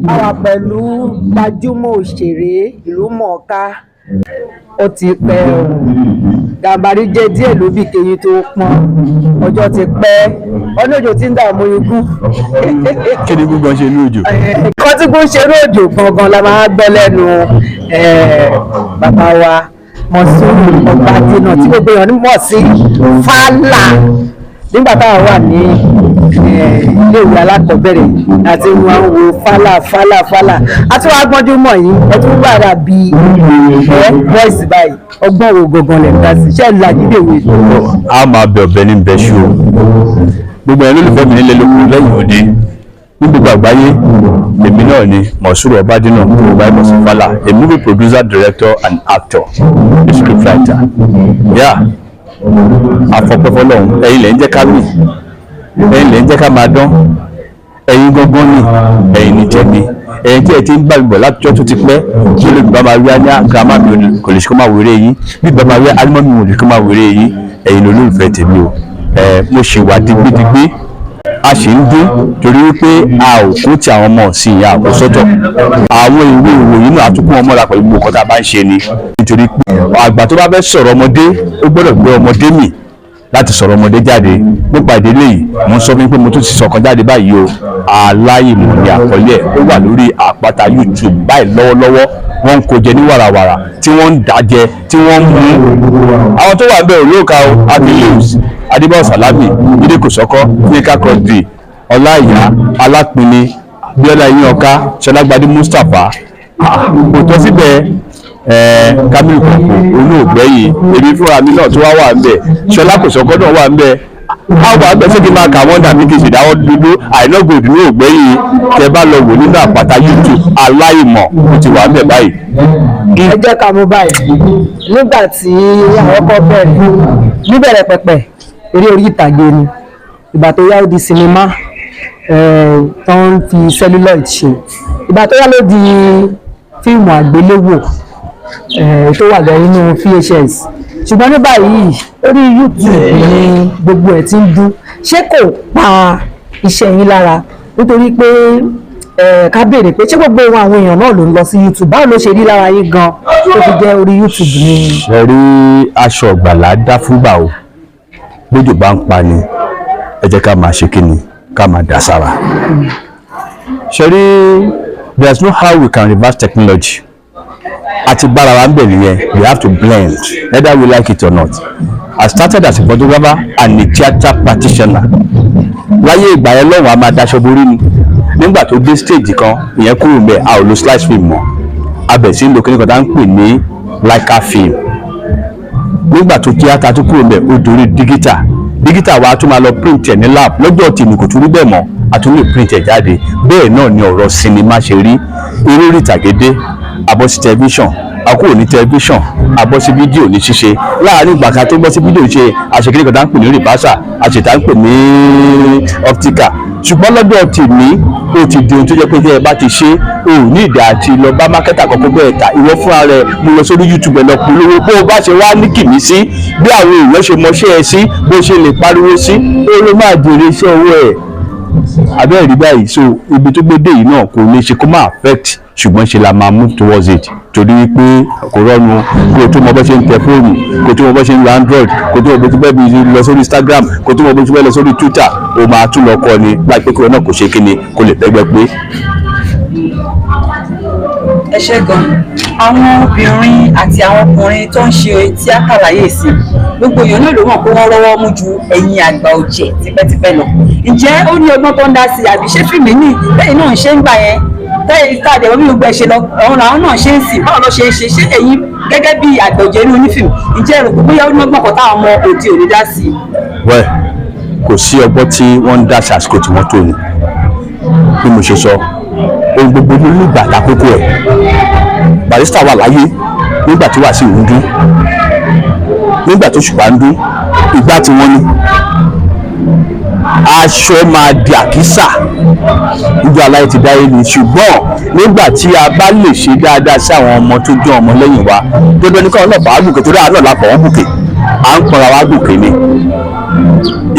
A wà pẹ̀lú gbajúmọ̀ òṣèré ìlúmọ̀ọ́ká. Ó ti pẹ́ o, Gàmbàrí jẹ́ díẹ̀ lóbì kéyìn tó pọ́n. Ọjọ́ ti pẹ́, ọdún òjò ti ń dààmú igún. Kí ni gbogbo ṣe ní òjò? Nǹkan tí kò ń ṣe lóòjò gangan la máa gbọ́ lẹ́nu bàbá wa Mọ̀súrù Ọbadínà, tí gbogbo èèyàn mọ̀ sí Fálà. Nígbà táwa wà ní iléèwé alákọ̀ọ́bẹ̀rẹ̀ àti wọn ń wo Fálà, Fálà, Fálà, àti wọn agbọ́njú mọ̀ yín. Ẹ tún gbàrà bí ẹ voice báyìí. Ọgbọ́n wo gangan lẹ̀ ń dá sí? Ṣé ẹ làjídèwé? A máa bẹ ọ̀bẹ ní bẹ́ṣu o. Gbogbo ẹ̀ lólùfẹ́ mi nílé lóko lẹ́yìn òde ní gbogbo àgbáyé, èmi náà ni Mọ̀súrù Ọbádínà, gbogbo ayé mọ̀ sí Fálà, a movie producer, director and actor, a script writer. Yeah, àfọpẹ́ fọlọ́hún. Ẹ̀yin lẹ́ ń jẹ́ ká mì, ẹ̀yin lẹ́ ń jẹ́ ká máa dán, ẹ̀yin gangan ni, ẹ̀yin ni tẹ̀mí, ẹ̀yin tí ẹ ti ń gbà mí bọ̀ látijọ́ tó ti pẹ́. Kí ló bá máa rí ní girama mi kò lè ṣe kó máa wéré yín, bí bá máa rí alimọ́ mi ò lè kó máa wéré yín. Ẹ̀yin lolólùfẹ́ tèmi o. Ẹ̀ mo ṣì wà digbidigbi, a sì ń dún, torí wípé a ò kó ti àwọn ọmọ ọ̀sìn ìyá àkó sọ́tọ̀. Àwọn ìwé ìròyìn náà àtúnkù wọn mọ́ra pẹ̀lú gbogbo nǹkan tá a bá ń ṣe ni, nítorí pé àgbà tó bá fẹ́ sọ̀rọ̀ ọmọdé, ó gbọ́dọ̀ gbé ọmọdé mì láti sọ̀rọ̀ ọmọdé jáde. Nípa ìdílé yìí, mo ń sọ fún yín pé mo tún ti sọ̀kan jáde báyìí o. Aláìmọ̀ ni àkọlé ẹ̀. Ó wà lórí àpáta YouTube báyìí lọ́wọ́lọ́wọ́. Wọ́n ń kó jẹ ní wàràwàrà, tí wọ́n ń dà jẹ, tí wọ́n ń mú. Àwọn tó wà ń bẹ̀ olóòka o: Abileus Adébáyọ̀ Sàlámì, Jídé Kòsọ́kọ́, Yínká Quadri, Ọláìyá Alápinni, Bíọ́lá Yínọká, Ṣọlágbadé Mustapha. Kò tọ́ síbẹ̀, Kamilu Kọ̀ọ̀kọ̀ olóògbé yìí, èmi fúnra mi náà tó wá wà ń bẹ̀, Ṣọlá Kòsọ́kọ́ náà wà ń bẹ̀, àwọn àgbẹ̀. Ṣé kí n máa kà wọ́n dàbí kí n sì dáwọ́ dúdú? Àìná Gold ní ògbẹ́ yìí. Tẹ bá lọ wò nínú àpáta YouTube, Aláìmọ̀, ó ti wà ń bẹ̀ báyìí. Ẹ jẹ́ ká mú báyìí. Nígbà tí àwọn kọ́ bẹ̀rẹ̀ níbẹ̀rẹ̀ pẹ̀pẹ̀, eré orí ìtàgé ni. Ìgbà tó yá, ó di sinimá tó ń fi celluloid ṣe. Ìgbà tó yá ló di fíìmù àgbéléwò tó wà lọ nínú VHS. Ṣùgbọ́n ní báyìí, orí YouTube ni gbogbo ẹ̀ ti ń dún. Ṣé kò pa iṣẹ́ yín lára? Nítorí pé ká béèrè pé ṣé gbogbo àwọn èèyàn náà ló ń lọ sí YouTube? Báwo ló ṣe rí lára yín gan tó fi jẹ́ orí YouTube ni? Ṣe rí, aṣọ ọ̀gbàlà dá fúngbà o. Bójú bá ń pa ni, ẹ jẹ́ ká máa ṣe kí ni, ká máa dà sára. Ṣe rí, there is no how we can reverse technology. Àti bára wa ń bẹ̀ nìyẹn. We have to blend, whether we like it or not. I started as a photographer and a theatre practitioner. Láyé ìgbà yẹn lọ́wọ́, a máa daṣọ borí ni. Nígbà tó dé stage kan, ìyẹn kúrò mbẹ̀, a ò lo slide film mọ́, a bẹ̀ sí ń lo kíní kan tá ń pè ní Leica film. Nígbà tó tíátà tó kúrò mbẹ̀, ó dorí digital. Digital wa tún máa lọ print ẹ̀ ní lab. Lọ́jọ́ tèmi, kò tún rí bẹ́ẹ̀ mọ́, a tún lè print ẹ̀ jáde. Bẹ́ẹ̀ náà ni ọ̀rọ̀ sinimá ṣe rí. Eré orí ìtàgé dé, a bọ́ sí tẹlifíṣàn, a kúrò ní tẹlifíṣàn, a bọ́ sí fídíò ní ṣíṣe. Láàárín ìgbà kan tó bọ́ sí fídíò ṣe, àṣekéré kan tá ń pè ní reversal, àṣetá ń pè ní optical. Ṣùgbọ́n lọ́dọ̀ tèmi, ó ti di ohun tó jẹ́ pé tí ẹ bá ti ṣe, o ò ní ìdá àti lọ bá marketer kọ́kọ́ bẹ́ẹ̀ ta. Ìwọ fúnra rẹ mo lọ sórí YouTube, ẹ lọ polówó. Bó o bá ṣe wá ní kìmí sí, bí àwọn èèyàn ṣe mọṣẹ́ ẹ sí, bó ṣe lè pariwo sí, ó ló máa jèrè iṣẹ́ owó ẹ̀ abẹ́rẹ́ rí báyìí. So ibi tó gbé dé yìí náà, kò lè ṣe kó má affect, ṣùgbọ́n ṣe la máa move towards it, torí wípé kò rọrùn kó o tó mọ bó ṣe ń tẹ fóònù, kó o tó mọ bó ṣe ń lo Android, kó o tó mọ bó ṣe fẹ́ lọ sórí Instagram, kó o tó mọ bó ṣe fẹ́ lọ sórí Twitter. O máa tún lọ kọ́ ni láìpẹ́ kí wọn náà kò ṣe kíni, kó lè bẹ́gbẹ́ pé. Ẹ ṣé gan. Àwọn obìnrin àti àwọn ọkùnrin tó ń ṣe tíátà láyé ìsìn, gbogbo èèyàn náà ló mọ̀ pé wọ́n rọ́wọ́ mú ju ẹ̀yin àgbà ọ̀jẹ̀ tipẹ́tipẹ́ lọ. Ǹjẹ́ ó ní ọgbọ́n tó ń dá sí i, àbí ṣé fíìmù ní bẹ́ẹ̀ náà ń ṣe ń gbà yẹn tẹ́yìn tá a dẹ̀ wọ́n bí gbogbo ẹ̀ ṣe lọ, ọ̀hún làwọn náà ṣe ń sìn? Báwo ló ṣe ń ṣe? Ṣé ẹ̀yin gẹ́gẹ́ bí àgbà ọ̀jẹ̀ inú onífíìmù, ǹjẹ́ ẹ rò pé bóyá ó ní ọgbọ́n kan táwọn ọmọ òde òní dá sí i? Wẹ́ẹ̀, kò sí ọgbọ́n tí wọ́n ń dá sí àsìkò tí wọ́n tó ni. Bí mo ṣe sọ, ohun gbogbo ló nígbà lákòókò ẹ̀. Barrister wà láyé nígbà tí Wàsíù ń dún, nígbà tó Òṣùpá ń dún, ìgbà tí wọ́n ní aṣọ máa di àkísà níjọ́ aláyé ti dáyé ni. Ṣùgbọ́n nígbà tí a bá lè ṣe dáadáa sí àwọn ọmọ tó jẹ́ ọmọ lẹ́yìn wa, dandan ní káwọn náà bá gòkè, torí àánú làpọ̀ wọ́n gòkè, à ń pọnra wa gòkè ni.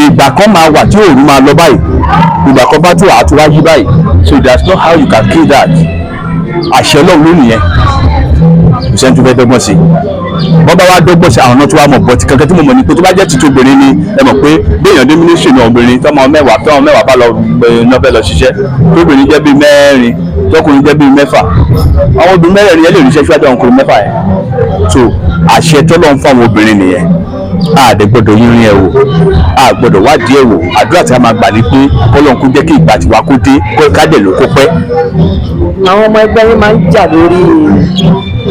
Ìgbà kan máa wà tí òòrùn máa lọ báyìí, ìgbà kan bá tó àtúwá yí báyìí. So that's not how you can kill that. Àṣẹ Ọlọ́run ló nìyẹn, kò sẹ́ni tó fẹ́ dọ́gbọ́n sí. Wọ́n bá wá dọ́gbọ́n sí, àwọn náà tó wá mọ̀. Bọ́tí kankan tí mo mọ̀ ni pé tó bá jẹ́ títí obìnrin ni, ẹ mọ̀ pé béèyàn dé ministry náà, obìnrin tọmọ mẹ́wàá bá lọ náà fẹ́ lọ ṣiṣẹ́, tóbìnrin jẹ́ bíi mẹ́rin, tọkùnrin jẹ́ bíi mẹ́fà, àwọn obìnrin mẹ́rẹ̀ẹ̀rin yẹn lè ríṣẹ́ síwájú àwọn ọkùnrin mẹ́fà yẹn. So àṣẹ tọ́lọ́ ń fún àwọn obìnrin nìyẹn. A dẹ̀ gbọ́dọ̀ yínrín ẹ̀ wò, a gbọ́dọ̀ wádìí ẹ̀ wò. Àdúrà tí a máa gbà ní pé kọ́lọ́n kó jẹ́ kí ìgbà tiwa kó dé, ká dẹ̀ ló kó pẹ́. Àwọn ọmọ ẹgbẹ́ yín máa ń jà lórí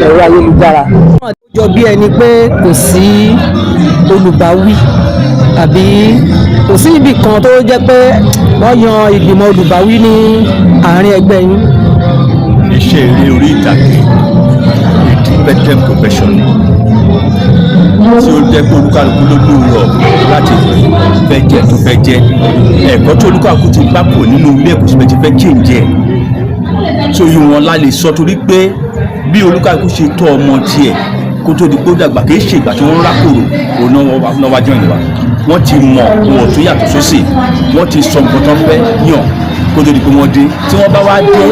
ẹ̀rọ ayélujára. Ó jọ bí ẹni pé kò sí olùbáwí àbí kò sí ibì kan tó jẹ́ pé wọ́n yan ìgbìmọ̀ olùbáwí ní àárín ẹgbẹ́ yín. Iṣẹ́ eré orí ìtàgé, independent profession ni, tí ó jẹ́ pé olúkálukú ló lóore ọ̀fẹ́ láti fẹ́ jẹ́ tó fẹ́ jẹ́. Ẹ̀kọ́ tí olúkálukú ti bá kò nínú ilé ẹ̀kọ́ síbẹ̀ ti fẹ́ change ẹ̀, so ìwọ̀n la lè sọ, torí pé bí olúkálukú ṣe tọ́ ọmọ tiẹ̀ kó tó di pé ó dàgbà, kì í ṣe ìgbà tí wọ́n rákòrò òun náà wá join wa. Wọ́n ti mọ̀ wọn tó yàtọ̀ sósì, wọ́n ti sọ nǹkan tó fẹ́ yàn kó tó di pé wọ́n dé. Tí wọ́n bá wá dé,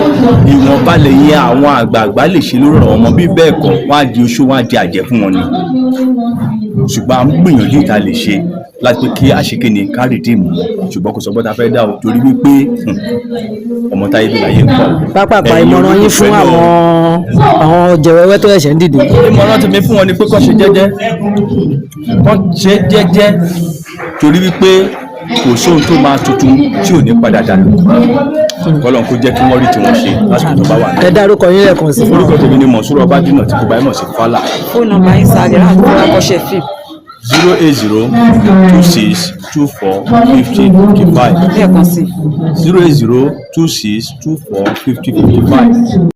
ìwọ̀nba lẹ́yìn àwọn àgbààgbà lè ṣe lórí ọ̀rọ̀ ọmọ. Bí bẹ́ẹ̀ kọ́, wọ́n á di oṣó, wọ́n á di àjẹ́ fún wọn ni. Ṣùgbọ́n à ń gbìyànjú ìta lè ṣe láti pé kí àṣekè ni ká redeem wọn, ṣùgbọ́n kò sọ pé ta fẹ́ dá o, torí wípé ọmọ táyé bí láyé ń pọ̀. Pápápá, Ẹ̀yin ìmọ̀ràn yín fún olólùfẹ́ náà, àwọn jẹ̀wẹ́wẹ́ tó ṣẹ̀ṣẹ̀ ń dìde. Ìmọ̀ràn tèmi fún wọn ni pé kó ṣe jẹ́jẹ́, kó ṣe jẹ́jẹ́, torí wípé kò sóhun tó máa tuntun tí ò ní padà dànù. Kọ́lọ́n kó jẹ́ kí wọ́n rí tiwọn ṣe lásìkò tó bá wà ní. Ẹ dárúkọ yín lẹ́ẹ̀kan sí. Orúkọ tèmi ni Mọ̀súrù Ọbádìnà, tí kò bá mọ̀ sí Fálà. Fóònù nọ́mbà yín sáré láti fún akọ́ṣẹ́ fíìmù. 08026245055. Lẹ́ẹ̀kan sí. 08026245055.